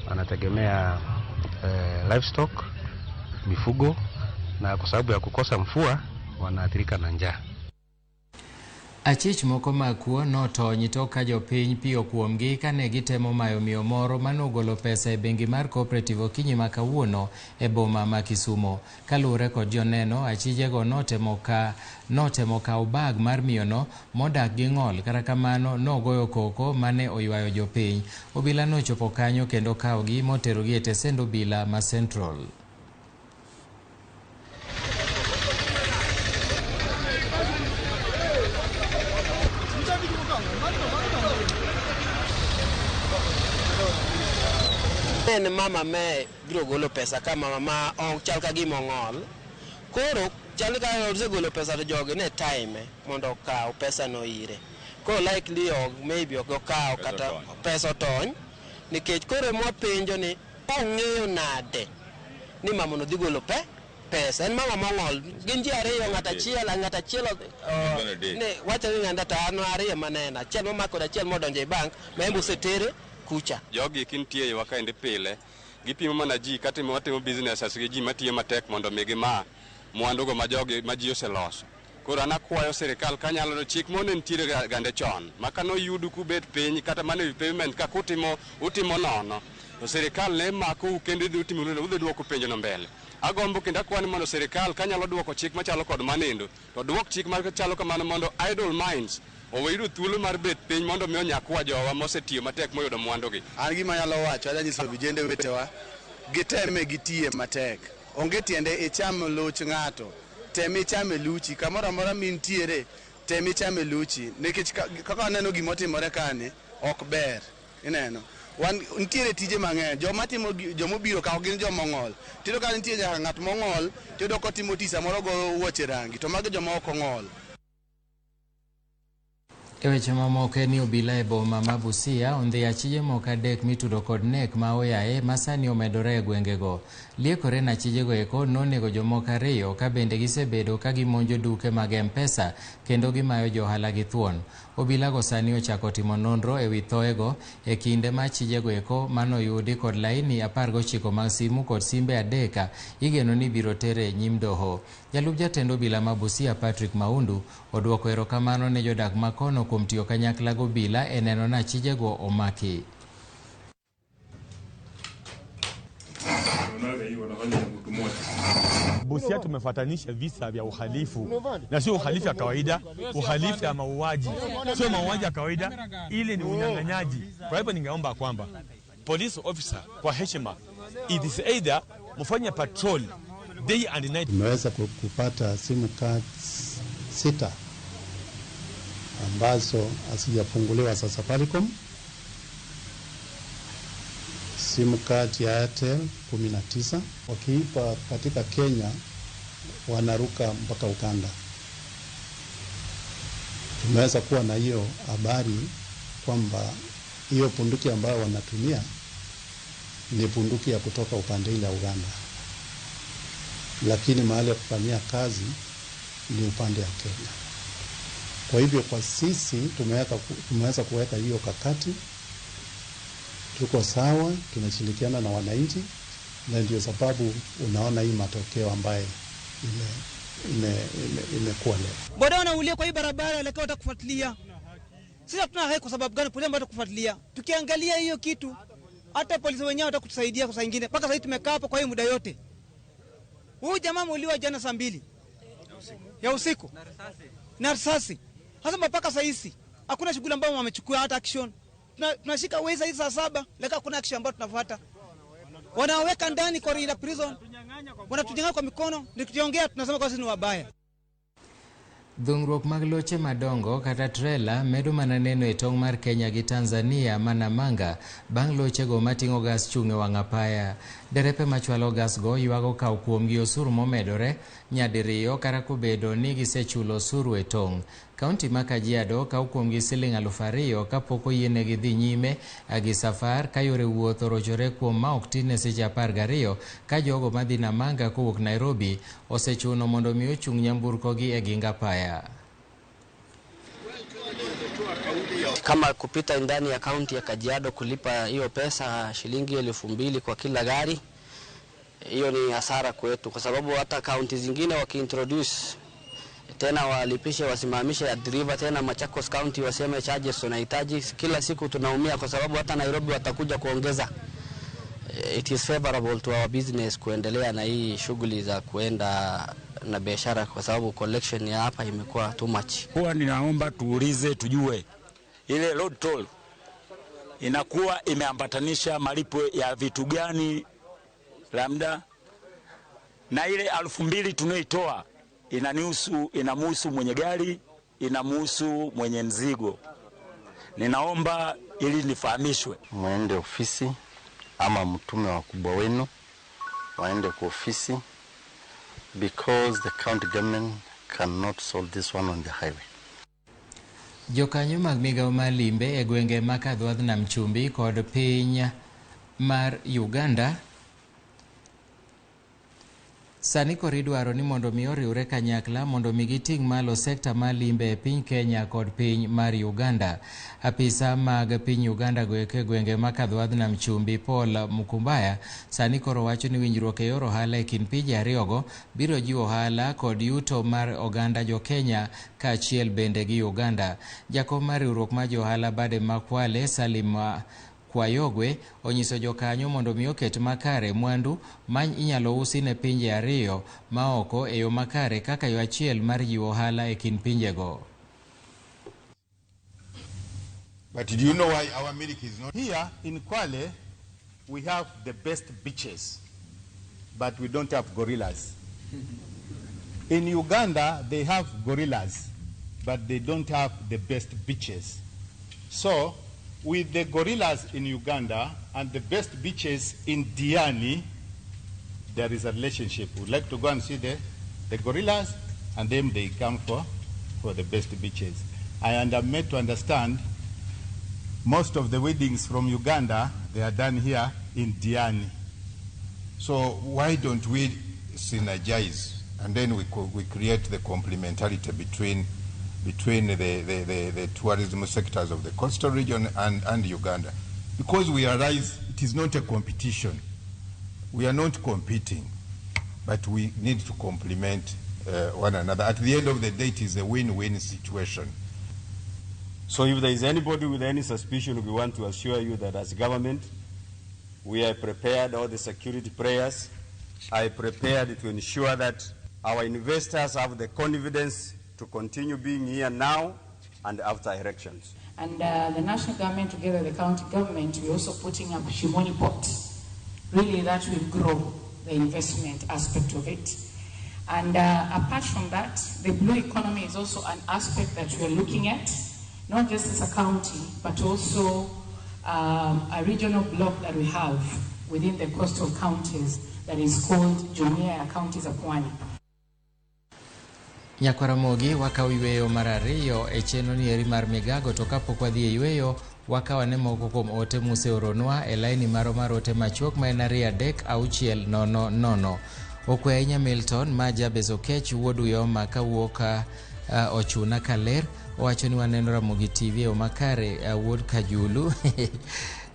wanategemea livestock, mifugo, na kwa sababu ya kukosa mvua wanaathirika na njaa. Achich moko mag kuo notony tok ka jopiny piyo kuomgi kane gitemo mayo miyo moro manogolo pesa e bengi mar Cooperative okinyi ma kawuono e boma ma Kisumo. Kaluwore kod joneno, achijego notemo kawo bag mar miyono modak gi ng'ol, kata kamano nogoyo koko mane oywayo jopiny. Obila nochopo kanyo kendo kawogi moterogi e tesend obila ma Central. En mama me biro golo pesa ka mama ma ok chal ka gima ong'ol. Koro chal ka osegolo pesa to jogi ne time mondo okaw pesa no ire. Koro likely ok maybe ok okaw kata pesa otony, nikech koro mwapenjo ni Ong'eyo nade ni mama no dhi golo pesa en mama mong'ol gin ji ariyo ng'at achiel ne wacho ni ng'anda to an ariyo maneno achiel momako achiel modonjo e bank ma en osetere kucha. Jogi kintie wa kaendi pile gipimo mana ji katimo watimo businesses gi ji matiyo matek mondo mi gima mwandugo ma jogi ma ji oseloso. Koro an akwayo sirikal kanyalo chik mone nitiere gande chon ma kanoyudu kubet piny kata mana e payment ka kutimo utimo nono to sirikal ne makou kendo idhi utimo udhi duoko penjo no mbele. Agombo kendo akwani mondo sirikal kanyalo duoko chik machalo kod manendo to duok chik machalo kamano mondo idle minds oweyudo thuolo mar bet piny mondo mi onyakwa jowa mosetiyo matek moyudo mwandugi. An gima anyalo wacho ajanyiso vijende wetewa giteme gitiye matek. Onge tiende icham luch ng'ato, tem ichame luchi kamoro amora mintiere, tem ichame luchi nikech kaka aneno gimotimore kani ok ber. Ineno wan nitiere tije mang'eny, joma timo jomobiro ka ok gin joma ong'ol. Tiyudo ka nitie nyaka ng'at mong'ol tiyudo kotimo tich samoro ogoyo wuoche rangi to mago joma ok ong'ol. E weche mamoko en ni obila e boma ma Busia ondhi achije moko 3 mitudo kod nek ma oyaye ma sani omedore e gwengego. Liekore na achijego eko nonego jomoko 2 ka bende gisebedo ka gimonjo duke mag M-Pesa kendo gimayo johala gi thuon. Obilago sani ochako timo nonro e wi thoego e kinde ma achijego eko manoyudi kod laini 19 mag simu kod simbe 3 igeno ni biro tere nyim doho. Jalup jatend obila ma Busia Patrick Maundu oduoko erokamano ne jodak makono kuom tiyo kanyakla gi obila e neno ni achijego omaki. Busia tumefatanisha visa vya uhalifu na sio uhalifu ya kawaida, uhalifu ya mauaji, sio mauaji ya kawaida, ile ni unyang'anyaji. Kwa hivyo ningeomba kwamba police officer kwa heshima, it is either mfanye patrol day and night. Tumeweza kupata simu cards 6 ambazo hazijafunguliwa za Safaricom, simu card ya Airtel 19. Wakiipa katika Kenya wanaruka mpaka Uganda. Tumeweza kuwa na hiyo habari kwamba hiyo bunduki ambayo wanatumia ni bunduki ya kutoka upande ile ya Uganda, lakini mahali ya kufanyia kazi ni upande ya Kenya. Kwa hivyo kwa sisi tumeweza kuweka hiyo kakati, tuko sawa, tunashirikiana na wananchi, na ndio sababu unaona hii matokeo ambaye imekuwa leo. Boda wanaulia kwa hii barabara lakini watakufuatilia. Sisi hatuna haki kwa sababu gani polisi watakufuatilia? Tukiangalia hiyo kitu hata polisi wenyewe watakutusaidia kwa saa nyingine. Mpaka sasa tumekaa hapo kwa hii muda yote. Huyu jamaa muuliwa jana saa 2 ya usiku na risasi. Hasa mpaka saa hizi hakuna shughuli ambayo wamechukua hata action. Tunashika weza hizi saa 7 lakini hakuna action ambayo tunafuata. Wanaweka ndani kwa ila prison. Wanatujenga kwa mikono, nikiongea tunasema kwa sisi ni wabaya. Dhungruok mag loche madongo kata trela medo mana neno e tong' mar Kenya gi Tanzania mana Manga bang' lochego mating'o gas chung' e wang' apaya. Derepe machwalo gas go ywago kaw kuomgi osuru momedore nyadiriyo kata kobedo ni gisechulo osuru e tong'. Kaunti ma Kajiado kaw kuomgi siling 2,000 kapok oyienegi dhi nyime gi safar ka yore wuoth orochore kuom ma ok tin ne seche 12 ka jogo madhi Namanga kowuok Nairobi osechuno mondo mi ochung' nyamburkogi e ging apaya. Kama kupita ndani ya kaunti ya Kajiado kulipa hiyo pesa shilingi 2,000 kwa kila gari, hiyo ni hasara kwetu, kwa sababu hata kaunti zingine wakiintroduce tena walipishe wasimamishe ya driver tena Machakos County waseme charges tunahitaji, kila siku tunaumia kwa sababu hata Nairobi watakuja kuongeza. It is favorable to our business kuendelea na hii shughuli za kuenda na biashara kwa sababu collection ya hapa imekuwa too much. Huwa ninaomba tuulize tujue ile road toll inakuwa imeambatanisha malipo ya vitu gani labda, na ile 2,000 tunaitoa inanihusu, inamuhusu mwenye gari, inamuhusu mwenye mzigo. Ninaomba ili nifahamishwe. Muende ofisi ama mtume wakubwa wenu waende kwa ofisi, because the county government cannot solve this one on the highway. Jokanyo mag migawo mar limbe e gwenge ma Kadhwadh Nam Chumbi kod piny mar Uganda sani koro idwaro ni mondo mi oriwre kanyakla mondo mi giting' malo sekta mar limbe e piny Kenya kod piny mar Uganda. Apisa mag piny Uganda goeko e gwenge ma Kadhowadh Nam Chumbi Paul Mukumbaya sani koro wacho ni winjruok e yor ohala e kind pinje ariyogo biro jiwo ohala kod yuto mar oganda jo Kenya kaachiel bende gi Uganda. Jakom mar riwruok mar jo ohala Bade Makwale Salim Kwayogwe onyiso jokanyo mondo mi oket makare mwandu ma inyalo usi ne pinje ariyo ma oko e yo makare kaka yo achiel mar jiwo ohala e kind pinjego. But do you know why our milk is not here in Kwale? We have the best beaches, but we don't have gorillas. In Uganda, they have gorillas, but they don't have the best beaches. So, with the gorillas in Uganda and the best beaches in Diani, there is a relationship. We'd like to go and see the gorillas, and then they come for the best beaches. And I'm made to understand most of the weddings from Uganda, they are done here in Diani. So why don't we synergize and then we create the complementarity between the tourism sectors of the coastal region and Uganda? Because we realize it is not a competition. We are not competing, but we need to complement one another. At the end of the day, it is a win-win situation. So if there is anybody with any suspicion, we want to assure you that as government, we are prepared, all the security prayers are prepared to ensure that our investors have the confidence to continue being here now and after elections. And the national government together with the county government, we're also putting up Shimoni Port. Really that will grow the investment aspect of it. And apart from that, the blue economy is also an aspect that we're looking at, not just as a county, but also a regional block that we have within the coastal counties that is called Jumuiya ya Kaunti za Pwani. Nyakwaramogi wakaw yweyo mar ariyo e chenro ni eri mar migago, to kapok wadhi e yweyo wakaw ane moko kuom ote museoronwa e laini maro mar ote machuok ma en 2 3 6 0 0. Okwe ahinya Milton ma Jabez Okech wuod Uyoma kawuok Ochuna Kaler owacho ni waneno Ramogi TV e makare wuod Kajulu.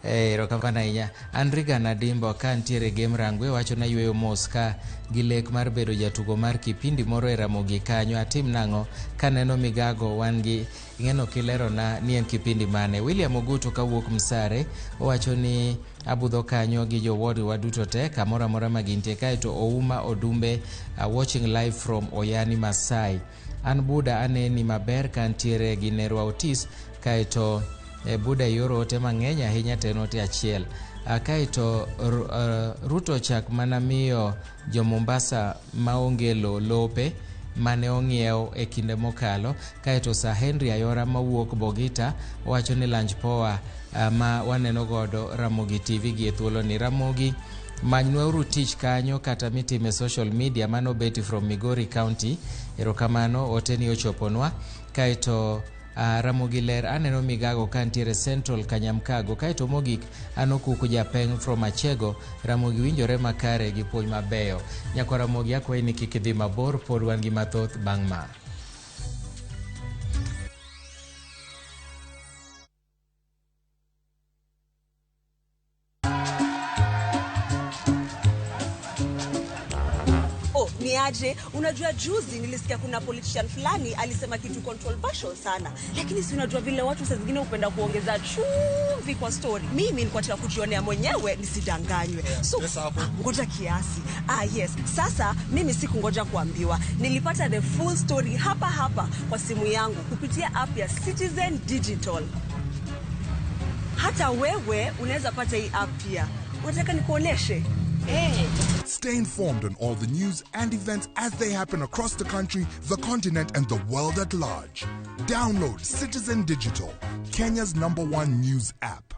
Erokamano ahinya. Andriga Nadimbo ka ntiere Gem Rangwe wacho na yweyo mos ka gi lek mar bedo jatugo mar kipindi moro e Ramogi kanyo. Atim nang'o kaneno migago wan gi ing'eno kilerona ni en kipindi mane. William Ogutu kawuok Msare owacho ni abudho kanyo gi joward wa duto te kamoro amora ma gintie. Kaeto Ouma Odumbe watching live from Oyani Masai. An Buda aneni maber ka ntiere gi Nerwa Otis. Kaeto Buda yoro ote mang'eny ahinya to en ote achiel. Kaeto Ruto chak mana miyo jo Mombasa maonge lope mane ong'iew e kinde mokalo. Kaeto Sir Henry Ayora mawuok Bogita wacho ni lunch power ma waneno godo Ramogi TV gi e thuolo ni. Ramogi manywauru tich kanyo kata mitime social media. Mano Betty from Migori County. Erokamano, ote ni ochoponwa. Kaeto Ramogi ler aneno migago kantiere Central Kanyamkago. Kaeto mogik an Okuku Japeng from Achego. Ramogi winjore makare gi puonj mabeyo. Nyakwa Ramogi akwayi ni kik idhi mabor, pod wan gi mathoth bang' ma. Aje, unajua juzi nilisikia kuna politician fulani alisema kitu controversial sana, lakini si unajua vile watu saa zingine hupenda kuongeza chumvi kwa story. Mimi nilikuwa nataka kujionea mwenyewe nisidanganywe. So ngoja kiasi. Yes. Sasa mimi sikungoja kuambiwa. Nilipata the full story hapa hapa kwa simu yangu kupitia app ya Citizen Digital. Hata wewe unaweza pata hii app pia. Unataka nikuoneshe? Hey. Stay informed on all the news and events as they happen across the country, the continent, and the world at large. Download Citizen Digital, Kenya's #1 news app.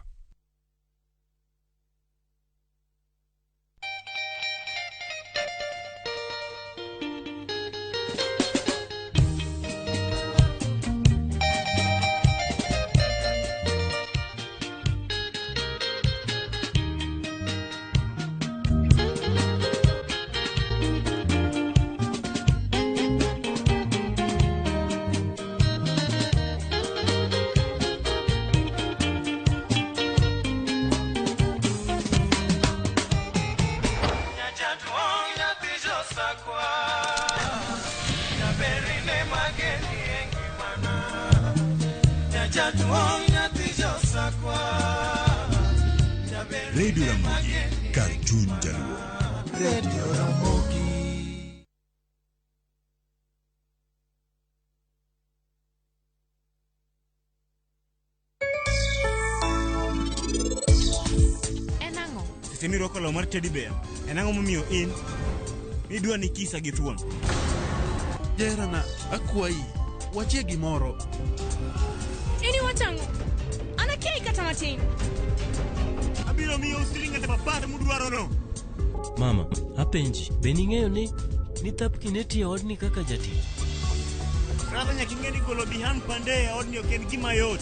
Radio Ramogi, kar chuny Jaluo. Radio Ramogi. En ang'o? Seche mirwako law mar teddy bear, en ang'o momiyo in nidwa ni kisa gi thuon? Jaherana, akwayi, wachie gimoro. In iwacho ang'o? An akiayi kata matin. Abiro miyou siling aluf apar mudwarono. Mama, apenji, be ning'eyo ni ni Thapki ne tiyo e odni kaka jatich? Radha nyaka ing'e ni golo Bihan Pandey e odni ok en gima yot.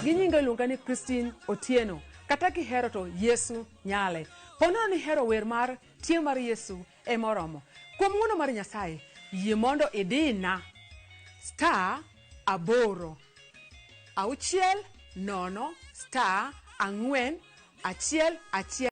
Gi nyinga iluonga ni Christine Otieno. Kata kihero to Yesu nyale. Ponono ni ihero wer mar tie mar Yesu ema oromo. Kuom ng'uono mar Nyasaye, yie mondo idina star aboro auchiel nono star ang'wen achiel achiel.